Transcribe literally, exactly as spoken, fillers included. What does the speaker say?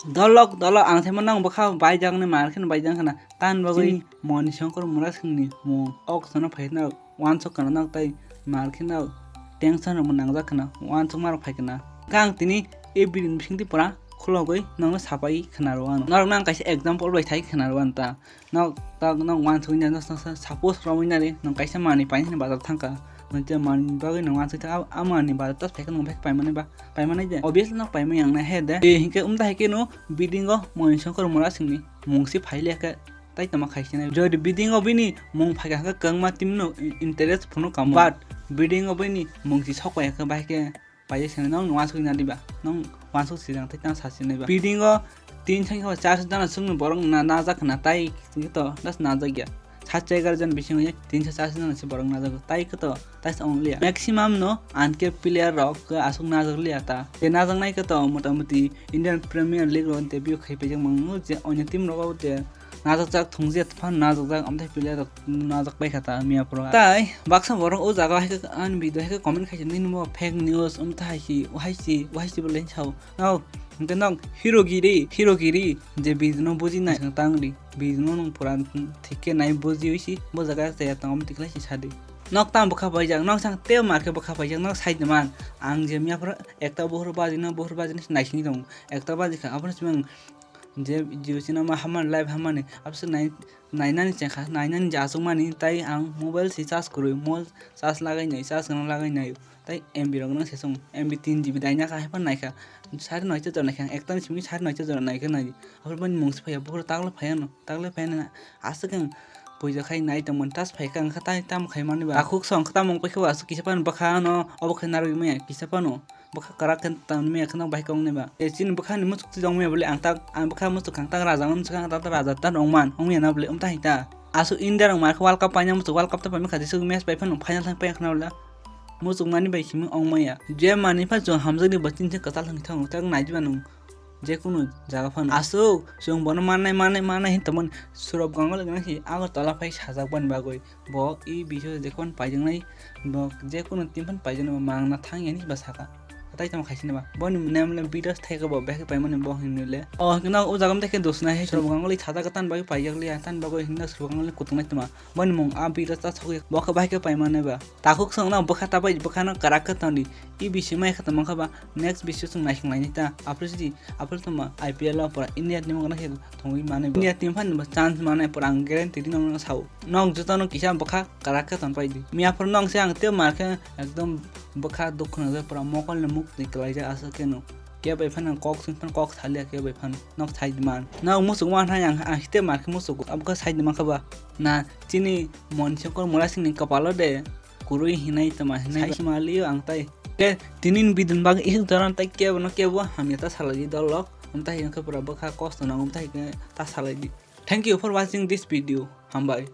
Dolok, dolok, ang thema nang bwkha baijak ni mar khe baijak khna. Tan bagwi Chini Moni Shankar Murasingni mung ok sono phaina wansuk khna nang tai mar khe nang tension rok nangjak khna wansuk marok phai khna. Kang tini e bidin bisingtwi pura khulogwi nang sapai khna rw ano. Norok nang kaisa example bai thai khna rw an ta. Nok tak nok wansuk nya nok sa-, sa-, suppose romwi nari nang kaisa mani paini bazar thangka. Nang je mani bagwi nang wansuk ta a mani bazar ta phaikha nang phai paimani ba. Paimani je. Obviously nok paimani ang na he de. E hinke umta hinke no bidingo Moni Shankar Murasingni mungsi phaile khe tai tama khaisene. Jodi bidingo bini mung phaikha khe kwngma timno interest phunu kamo. But bidingo bini mungsi sokpai khe bai khe paijak sene nong wansuk na diba. Nong wansuk sijang tai tang sasi naiba. Bidingo tin thang khe char jana sungni borok na najak khna tai to das najak ya. Sat egar jon bisingo tin sa char jana se borok najak tai khe to. That's only maximum no uncapped player rok aswk najak liya ta. Je najak nai khe to motamuti Indian Premier League rok debut khai paijak mango je onyo team rok je najak jak thung je fan najak jak amthai player rok najak pai kha ta miya pro. Tai baksa borok o jaga hai khe ani video hai khe comment khai nini mo fake news um ta hai si wahai si wahai si bo len sao. No, hingke nong hero giri, hero giri je bidino buji nai tang ri. Bidino nong puran thikke nai buji oi si bo jaga te tong tikla si sadi. Nok tam bwkha paijak, nok sang te mar khe bwkha paijak, nok sai de man. Ang je miya phoro ekta buhur baji no, buhur baji no naising tong. Ekta baji kha, aboni simi ang je jibo sino ma hamani, live hamani, abse nai, nainani chengkha, nainani je aswk mani, tai ang mobile si charge kwrwi, mobile charge lagai nai, charge gwnang lagai nai, tai M B rok gwnang se song, M B tin G B daina kha, haiphano naikha, sari noita jora naikha, ang ektani simi sari noita jora naikha nai, aphuru boni mungsi phaiya, bukhuru takle phaiya no, takle phaiya no, aswk ang puja khai nai tongmani, tas phaikha, ang kha tai tamo khai mani ba, takhuk song kha tamo wngpai khe bo aswk kisa phano bwkha no, obo khai narwgwi maya, kisa phano. Bwkha kwrak khe tangmani ya kheno bai kok nai ba. E chini bwkha ni muchuk twi tong maya bole ang tak, ang bwkha muchuk kang tak raja no muchuk kang tak raja ta ong man, ong ya na bole um ta hi ta. Aswk India rok mar khe World Cup paina muchuk World Cup ta paimani kha jisuk match pai phano final thang pai khna bole. Muchuk mani bai simi ong maya. Je mani pha chwng hamjak ni bo tin se kwtal thang thang tak nai diba nung. Je kunu jaga phano. Aswk chwng bono mannai, mannai, mannai hin tongmani Sourav Ganguly gana si Agartala phai sajak bani bagwi. Bo e bisingo jekhon paijaknai, bo jekono team phan paijaknai, bo mangna thang yani ba saka. Hatai tamo khaisini ba. Boni name le Bidas thaika bo, beke paimani bo hinwi le. O, hino o jaga mthe khe dosna he, Sourav Ganguly thata ka tan bagwi paijak liya, tan bagwi hinna Sourav Ganguly kutung nai tma. Boni mung a Bidas ta thogwi, bo khe bahai khe paimani ba. Takhuk song na bwkha ta bai, bwkha no karak khe tangdi. E bisi mai kha tamo kha ba, next bisi song naising laini ta. Apre sidi, apre tamo I P L o pura India team gana khe thongwi mani ba. India team phan bo chance mane pura ang guarantee di nang sao. Nok jotono kisa bwkha karak khe tongpai di. Miya phuru nong se ang tei mar khe ekdom bwkha dukhu nang pura mokol ni muk twi kwlai jak aswk khe no. Kebo phano kok sing phano kok salia kebo phano nok sai di man. Nok musuk man hai ang ang hite mar khe musuk abwkha sai di man kha ba. Na chini Moni Shankar Murasing ni kapalo de kurui hinai tama hinai sai mali ang tai. Ke tinin bidin bag isuk doran tai kebo no kebo hamya ta salai di dol lok. Ang tai ang khe pura bwkha kosto nang ang tai khe ta salai di. Thank you for watching this video. Hambai.